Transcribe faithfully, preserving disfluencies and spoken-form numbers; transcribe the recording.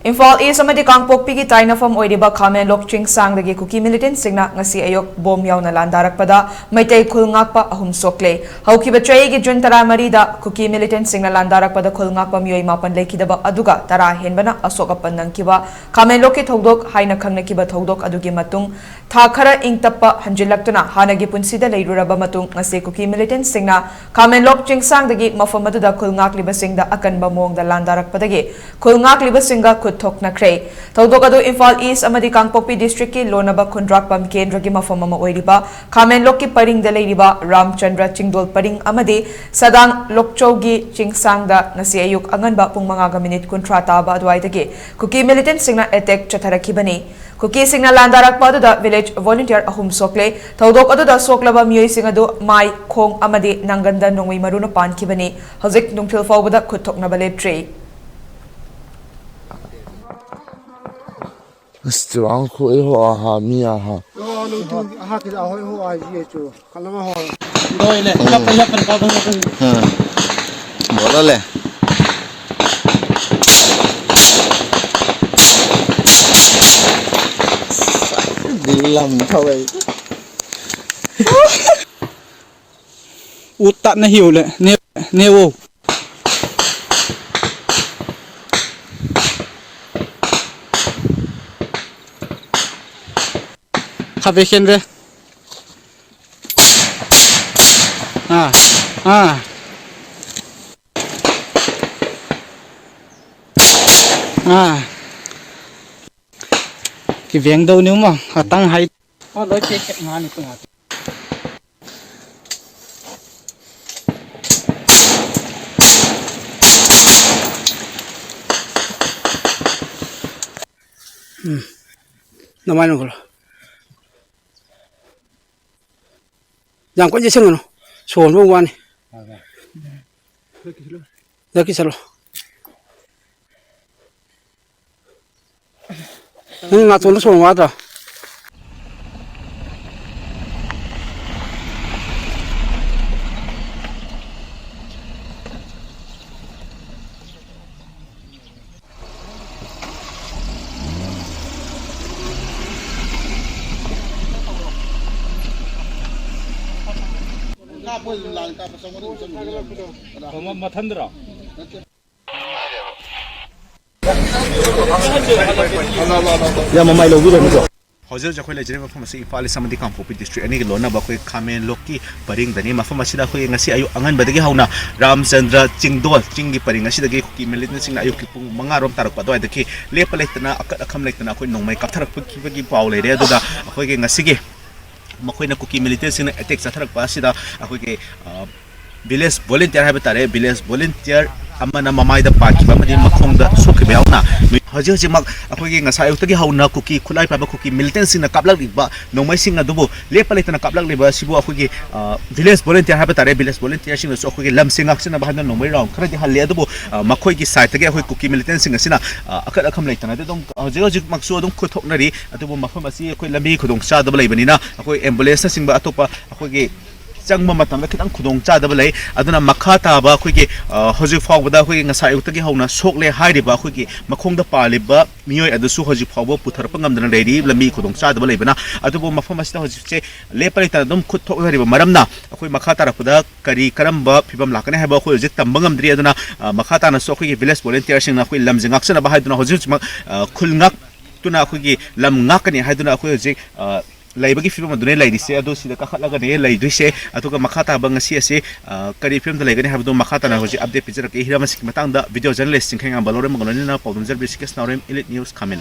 ꯏꯝꯐꯥꯜ ꯏꯁ ꯑꯃꯗꯤ ꯀꯥꯡꯄꯣꯛꯄꯤꯒꯤ ꯇꯥꯏꯅꯐꯝ ꯑꯣꯏꯔꯤꯕ ꯈꯥꯃꯦꯟꯂꯣꯛ ꯆꯤꯡꯁꯥꯡꯗꯒꯤ ꯀꯨꯀꯤ ꯃꯤꯂꯤꯇꯦꯟꯠꯁꯤꯡꯅ ꯉꯁꯤ ꯑꯌꯨꯛ ꯕꯣꯝ ꯌꯥꯎꯅ ꯂꯥꯟꯗꯥꯔꯛꯄꯗ ꯃꯩꯇꯩ ꯈꯨꯜ ꯉꯥꯛꯄ ꯑꯍꯨꯝ ꯁꯣꯛꯂꯦ꯫ ꯍꯧꯈꯤꯕ ꯆꯍꯤꯒꯤ ꯖꯨꯟ ꯇꯔꯥꯃꯔꯤꯗ ꯀꯨꯀꯤ ꯃꯤꯂꯤꯇꯦꯟꯠꯁꯤꯡꯅ ꯂꯥꯟꯗꯥꯔꯛꯄꯗ ꯈꯨꯜ ꯉꯥꯛꯄ ꯃꯤꯑꯣꯏ ꯃꯥꯄꯟ ꯂꯩꯈꯤꯗꯕ ꯑꯗꯨꯒ ꯇꯔꯥ ꯍꯦꯟꯕꯅ ꯑꯁꯣꯛ ꯑꯄꯟ ꯅꯪꯈꯤꯕ ꯈꯥꯃꯦꯟꯂꯣꯛꯀꯤ ꯊꯧꯗꯣꯛ ꯍꯥꯏꯅ ꯈꯪꯅꯈꯤꯕ ꯊꯧꯗꯣꯛ ꯑꯗꯨꯒꯤ ꯃꯇꯨꯡ ꯊꯥ ꯈꯔ ꯏꯪ ꯇꯞꯄ ꯍꯟꯖꯤꯜꯂꯛꯇꯨꯅ ꯍꯥꯟꯅꯒꯤ ꯄꯨꯟꯁꯤꯗ ꯂꯩꯔꯨꯔꯕ ꯃꯇꯨꯡ ꯉꯁꯤ ꯀꯨꯀꯤ ꯃꯤꯂꯤꯇꯦꯟꯠꯁꯤꯡꯅ ꯈꯥꯃꯦꯟꯂꯣꯛ ꯆꯤꯡꯁꯥꯡꯗꯒꯤ ꯃꯐꯝ ꯑꯗꯨꯗ ꯈꯨꯜ ꯉꯥꯛꯂꯤꯕꯁꯤꯡꯗ ꯑꯀꯟꯕ ꯃꯑꯣꯡꯗ ꯂꯥꯟꯗꯥꯔꯛꯄꯗꯒꯤ ꯈꯨꯜ ꯉꯥꯛꯂꯤꯕꯁꯤꯡꯒ ꯈꯨꯠ ꯊꯣꯛꯅꯈ꯭ꯔꯦ꯫ ꯊꯧꯗꯣꯛ ꯑꯗꯨ ꯏꯝꯐꯥꯜ ꯏꯁ ꯑꯃꯗꯤ ꯀꯥꯡꯄꯣꯛꯄꯤ ꯗꯤꯁꯇ꯭ꯔꯤꯛꯀꯤ ꯂꯣꯟꯅꯕ ꯈꯨꯟꯗ꯭ꯔꯥꯛꯄꯝ ꯀꯦꯟꯗ꯭ꯔꯒꯤ ꯃꯐꯝ ꯑꯃ ꯑꯣꯏꯔꯤꯕ ꯈꯥꯃꯦꯟꯂꯣꯛꯀꯤ ꯄꯔꯤꯡꯗ ꯂꯩꯔꯤꯕ ꯔꯥꯝꯆꯟꯗ꯭ꯔ ꯆꯤꯡꯗꯣꯜ ꯄꯔꯤꯡ ꯑꯃꯗꯤ ꯁꯗꯥꯡ ꯂꯣꯛꯆꯧꯒꯤ ꯆꯤꯡꯁꯥꯡꯗ ꯉꯁꯤ ꯑꯌꯨꯛ ꯑꯉꯟꯕ ꯄꯨꯡ ꯃꯉꯥꯒ ꯃꯤꯅꯤꯠ ꯀꯨꯟꯊ꯭ꯔꯥ ꯇꯥꯕ ꯑꯗꯨꯋꯥꯏꯗꯒꯤ ꯀꯨꯀꯤ ꯃꯤꯂꯤꯇꯦꯟꯠꯁꯤꯡꯅ ꯑꯦꯇꯦꯛ ꯆꯠꯊꯔꯛꯈꯤꯕꯅꯤ꯫ ꯀꯨꯀꯤꯁꯤꯡꯅ ꯂꯥꯟꯗꯥꯔꯛꯄ ꯑꯗꯨꯗ ꯚꯤꯂꯦꯖ ꯚꯣꯂꯨꯟꯇꯤꯌꯔ ꯑꯍꯨꯝ ꯁꯣꯛꯂꯦ꯫ ꯊꯧꯗꯣꯛ ꯑꯗꯨꯗ ꯁꯣꯛꯂꯕ ꯃꯤꯑꯣꯏꯁꯤꯡ ꯑꯗꯨ ꯃꯥꯏ, ꯈꯣꯡ ꯑꯃꯗꯤ ꯅꯪꯒꯟꯗ ꯅꯣꯡꯃꯩ ꯃꯔꯨꯅ ꯄꯥꯟꯈꯤꯕꯅꯤ꯫ ꯍꯧꯖꯤꯛ ꯅꯨꯡꯊꯤꯜ ꯐꯥꯎꯕꯗ ꯈꯨꯠ ꯊꯣꯛꯅꯕ ꯂꯦꯞꯇ꯭ꯔꯤ꯫ ꯑꯁ, ꯆꯨꯔꯥꯡꯈꯣꯛ ꯍꯣ ꯑꯍꯥ ꯃꯤ ꯑꯍꯥ꯫ ꯑꯣ, ꯂꯨ ꯇꯨ ꯑꯍꯥ ꯀꯤꯗ ꯑꯍꯣꯏ ꯍꯣ ꯑꯥ ꯌꯦ ꯆꯨ꯫ ꯀꯂꯝ ꯍꯣ꯫ ꯂꯣꯏ ꯂꯦ꯫ ꯎꯝ꯫ ꯂꯞꯄ ꯂꯞꯄ ꯂꯞꯄ ꯂꯞꯄ꯫ ꯑꯥ꯫ ꯕꯣꯂ ꯂꯦ꯫ ꯗꯤꯜ ꯂꯝ ꯊꯋꯥꯏ꯫ ꯎꯠ ꯇꯠꯅ ꯍꯤꯎꯂꯦ꯫ ꯅꯦ-, ꯅꯦꯋꯣ꯫ ꯈꯥꯕꯩ ꯈꯦꯟꯗ꯭ꯔꯦ꯫ ꯑꯥ, ꯑꯥ꯫ ꯑꯥ꯫ ꯀꯤꯕꯦꯡꯗꯧꯅꯤ ꯃꯣ, ꯉꯥꯛꯇꯪ ꯍꯥꯏ-, ꯑꯣ, ꯂꯣꯏ ꯆꯦꯛ ꯆꯦꯛ ꯉꯥꯅꯤ ꯇꯣꯉꯥꯟ꯫ ꯎꯝ꯫ ꯅꯃꯥꯏ ꯅꯣꯡꯈꯠꯂꯣ꯫ ꯌꯥꯝ ꯀꯟꯅ ꯌꯩꯁꯟꯒꯅꯨ꯫ ꯁꯣꯔ ꯍꯣꯟꯕ ꯋꯥꯅꯤ꯫ ꯗꯛꯀꯤ ꯆꯠꯂꯣ꯫ ꯅꯪ ꯅꯥꯇꯣꯟꯗ ꯁꯣꯔ ꯋꯥꯗ꯭ꯔꯣ? ꯃꯊꯟꯗꯔꯣ? ꯌꯥꯝ ꯃꯃꯥꯏ ꯂꯧꯕꯤꯔꯅꯨꯀꯣ꯫ ꯍꯧꯖꯤꯛ ꯍꯧꯖꯤꯛ ꯑꯩꯈꯣꯏ ꯂꯩꯖꯔꯤꯕ ꯃꯐꯝ ꯑꯁꯤ ꯏꯝꯐꯥꯜ ꯏꯁ ꯑꯃꯗꯤ ꯀꯥꯡꯄꯣꯛꯄꯤ ꯗꯤꯁꯇ꯭ꯔꯤꯛ ꯑꯅꯤꯒꯤ ꯂꯣꯟꯅꯕ ꯑꯩꯈꯣꯏ ꯈꯥꯃꯦꯟꯂꯣꯛꯀꯤ ꯄꯔꯤꯡꯗꯅꯤ꯫ ꯃꯐꯝ ꯑꯁꯤꯗ ꯑꯩꯈꯣꯏ ꯉꯁꯤ ꯑꯌꯨꯛ ꯑꯉꯟꯕꯗꯒꯤ ꯍꯧꯅ ꯔꯥꯝꯆꯟꯗ꯭ꯔ ꯆꯤꯡꯗꯣꯜ ꯆꯤꯡꯒꯤ ꯄꯔꯤꯡ ꯑꯁꯤꯗꯒꯤ ꯀꯨꯀꯤ ꯃꯤꯂꯤꯇꯦꯟꯁꯤꯡꯅ ꯑꯌꯨꯛꯀꯤ ꯄꯨꯡ ꯃꯉꯥ ꯔꯣꯝ ꯇꯥꯔꯛꯄ ꯑꯗꯨꯋꯥꯏꯗꯒꯤ ꯂꯦꯞꯄ ꯂꯩꯇꯅ ꯑꯀꯠ ꯑꯈꯝ ꯂꯩꯇꯅ ꯑꯩꯈꯣꯏ ꯅꯣꯡꯃꯩ ꯀꯥꯞꯊꯔꯛꯄꯒꯤ ꯄꯥꯎ ꯂꯩꯔꯦ꯫ ꯑꯗꯨꯒ ꯑꯩꯈꯣꯏꯒꯤ ꯉꯁꯤꯒꯤ ꯃꯈꯣꯏꯅ ꯀꯨꯀꯤ ꯃꯤꯂꯤꯇꯦꯟꯁꯤꯡꯅ ꯑꯦꯇꯦꯛ ꯆꯠꯊꯔꯛꯄ ꯑꯁꯤꯗ ꯑꯩꯈꯣꯏꯒꯤ, ꯑ, ꯚꯤꯂꯦꯖ ꯚꯣꯂꯨꯟꯇꯤꯌꯔ ꯍꯥꯏꯕ ꯇꯥꯔꯦ, ꯚꯤꯂꯦꯖ ꯚꯣꯂꯨꯟꯇꯤꯌꯔ ꯑꯃꯅ ꯃꯃꯥꯏꯗ ꯄꯥꯟꯈꯤꯕ ꯑꯃꯗꯤ ꯃꯈꯣꯡꯗ ꯁꯣꯛꯈꯤꯕ ꯌꯥꯎꯅ ꯍꯧꯖꯤꯛ ꯍꯧꯖꯤꯛꯃꯛ ꯑꯩꯈꯣꯏꯒꯤ ꯉꯁꯥꯏ ꯑꯌꯨꯛꯇꯒꯤ ꯍꯧꯅ ꯀꯨꯀꯤ ꯈꯨꯠꯂꯥꯏ ꯄꯥꯏꯕ ꯀꯨꯀꯤ ꯃꯤꯂꯤꯇꯦꯟꯁꯤꯡꯅ ꯀꯥꯞꯂꯛꯂꯤꯕ ꯅꯣꯡꯃꯩꯁꯤꯡ ꯑꯗꯨꯕꯨ ꯂꯦꯞꯄ ꯂꯩꯇꯅ ꯀꯥꯞꯂꯛꯂꯤꯕ ꯑꯁꯤꯕꯨ ꯑꯩꯈꯣꯏꯒꯤ, ꯑ, ꯚꯤꯂꯦꯖ ꯚꯣꯂꯨꯟꯇꯤꯌꯔ ꯍꯥꯏꯕ ꯇꯥꯔꯦ, ꯚꯤꯂꯦꯖ ꯚꯣꯂꯨꯟꯇꯤꯌꯔꯁꯤꯡꯅꯁꯨ ꯑꯩꯈꯣꯏꯒꯤ ꯂꯝꯁꯦ ꯉꯥꯛꯁꯦꯟꯅꯕ ꯍꯥꯏꯗꯨꯅ ꯅꯣꯡꯃꯩ ꯔꯥꯎꯟ ꯈꯔꯗꯤ ꯍꯜꯂꯦ꯫ ꯑꯗꯨꯕꯨ, ꯑ, ꯃꯈꯣꯏꯒꯤ ꯁꯥꯏꯠꯇꯒꯤ ꯑꯩꯈꯣꯏ ꯀꯨꯀꯤ ꯃꯤꯂꯤꯇꯦꯟꯁꯤꯡ ꯑꯁꯤꯅ, ꯑ, ꯑꯀꯠ ꯑꯈꯝ ꯂꯩꯇꯅ ꯑꯗꯨꯝ ꯍꯧꯖꯤꯛ ꯍꯧꯖꯤꯛꯃꯛꯁꯨ ꯑꯗꯨꯝ ꯈꯨꯠ ꯊꯣꯛꯅꯔꯤ꯫ ꯑꯗꯨꯕꯨ ꯃꯐꯝ ꯑꯁꯤ ꯑꯩꯈꯣꯏ ꯂꯝꯕꯤ ꯈꯨꯗꯣꯡꯆꯥꯗꯕ ꯂꯩꯕꯅꯤꯅ ꯑꯩꯈꯣꯏ ꯑꯦꯝꯕꯨꯂꯦꯟꯁꯅꯆꯤꯡꯕ ꯑꯇꯣꯞꯄ ꯑꯩꯈꯣꯏꯒꯤ ꯆꯪꯕ ꯃꯇꯝꯗ ꯈꯤꯇꯪ ꯈꯨꯗꯣꯡ ꯆꯥꯗꯕ ꯂꯩ꯫ ꯑꯗꯨꯅ ꯃꯈꯥ ꯇꯥꯕ ꯑꯩꯈꯣꯏꯒꯤ, ꯑ, ꯍꯧꯖꯤꯛ ꯐꯥꯎꯕꯗ ꯑꯩꯈꯣꯏꯒꯤ ꯉꯁꯥꯏ ꯑꯌꯨꯛꯇꯒꯤ ꯍꯧꯅ ꯁꯣꯛꯂꯦ ꯍꯥꯏꯔꯤꯕ ꯑꯩꯈꯣꯏꯒꯤ ꯃꯈꯣꯡꯗ ꯄꯥꯜꯂꯤꯕ ꯃꯤꯑꯣꯏ ꯑꯗꯨꯁꯨ ꯍꯧꯖꯤꯛ ꯐꯥꯎꯕ ꯄꯨꯊꯔꯛꯄ ꯉꯝꯗꯅ ꯂꯩꯔꯤ꯫ ꯂꯝꯕꯤ ꯈꯨꯗꯣꯡ ꯆꯥꯗꯕ ꯂꯩꯕꯅ꯫ ꯑꯗꯨꯕꯨ ꯃꯐꯝ ꯑꯁꯤꯗ ꯍꯧꯖꯤꯛꯁꯦ ꯂꯦꯞꯄ ꯂꯩꯇꯅ ꯑꯗꯨꯝ ꯈꯨꯠ ꯊꯣꯛꯅꯔꯤꯕ ꯃꯔꯝꯅ ꯑꯩꯈꯣꯏ ꯃꯈꯥ ꯇꯥꯔꯛꯄꯗ ꯀꯔꯤ ꯀꯔꯝꯕ ꯐꯤꯕꯝ ꯂꯥꯛꯀꯅꯤ ꯍꯥꯏꯕ ꯑꯩꯈꯣꯏ ꯍꯧꯖꯤꯛ ꯇꯝꯕ ꯉꯝꯗ꯭ꯔꯤ꯫ ꯑꯗꯨꯅ, ꯑ, ꯃꯈꯥ ꯇꯥꯅꯁꯨ ꯑꯩꯈꯣꯏꯒꯤ ꯚꯤꯂꯦꯖ ꯚꯣꯂꯨꯟꯇꯤꯌꯔꯁꯤꯡꯅ ꯑꯩꯈꯣꯏ ꯂꯝꯁꯦ ꯉꯥꯛꯆꯅꯕ ꯍꯥꯏꯗꯨꯅ ꯍꯧꯖꯤꯛ ꯍꯧꯖꯤꯛꯃꯛ, ꯑ, ꯈꯨꯜ ꯉꯥꯛꯇꯨꯅ ꯑꯩꯈꯣꯏꯒꯤ ꯂꯝ ꯉꯥꯛꯀꯅꯤ ꯍꯥꯏꯗꯨꯅ ꯑꯩꯈꯣꯏ ꯍꯧꯖꯤꯛ, ꯑ, ꯂꯩꯕꯒꯤ ꯐꯤꯕꯝ ꯑꯗꯨꯅꯦ ꯂꯩꯔꯤꯁꯦ꯫ ꯑꯗꯣ ꯁꯤꯗ ꯀꯥꯈꯠꯂꯒꯅꯦ ꯂꯩꯗꯣꯏꯁꯦ꯫ ꯑꯗꯨꯒ ꯃꯈꯥ ꯇꯥꯕ ꯉꯁꯤ ꯑꯁꯤ, ꯑ, ꯀꯔꯤ ꯐꯤꯕꯝꯗ ꯂꯩꯒꯅꯤ ꯍꯥꯏꯕꯗꯨ ꯃꯈꯥ ꯇꯥꯅ ꯍꯧꯖꯤꯛ ꯑꯞꯗꯦꯠ ꯄꯤꯖꯔꯛꯀꯦ꯫ ꯍꯤꯔꯝ ꯑꯁꯤꯒꯤ ꯃꯇꯥꯡꯗ ꯚꯤꯗꯤꯑꯣ ꯖꯔꯅꯦꯂꯤꯁ ꯆꯤꯡꯈꯩꯉꯥꯝꯕ ꯂꯧꯔꯦꯝꯕꯒ ꯂꯣꯏꯅꯅ ꯄꯥꯎꯗꯝꯖꯕꯤ ꯁꯤ ꯀꯦ ꯁꯅꯥꯎꯔꯦꯝ, ꯏꯂꯤꯠ ꯅ꯭ꯌꯨꯁ, ꯈꯥꯃꯦꯟ꯫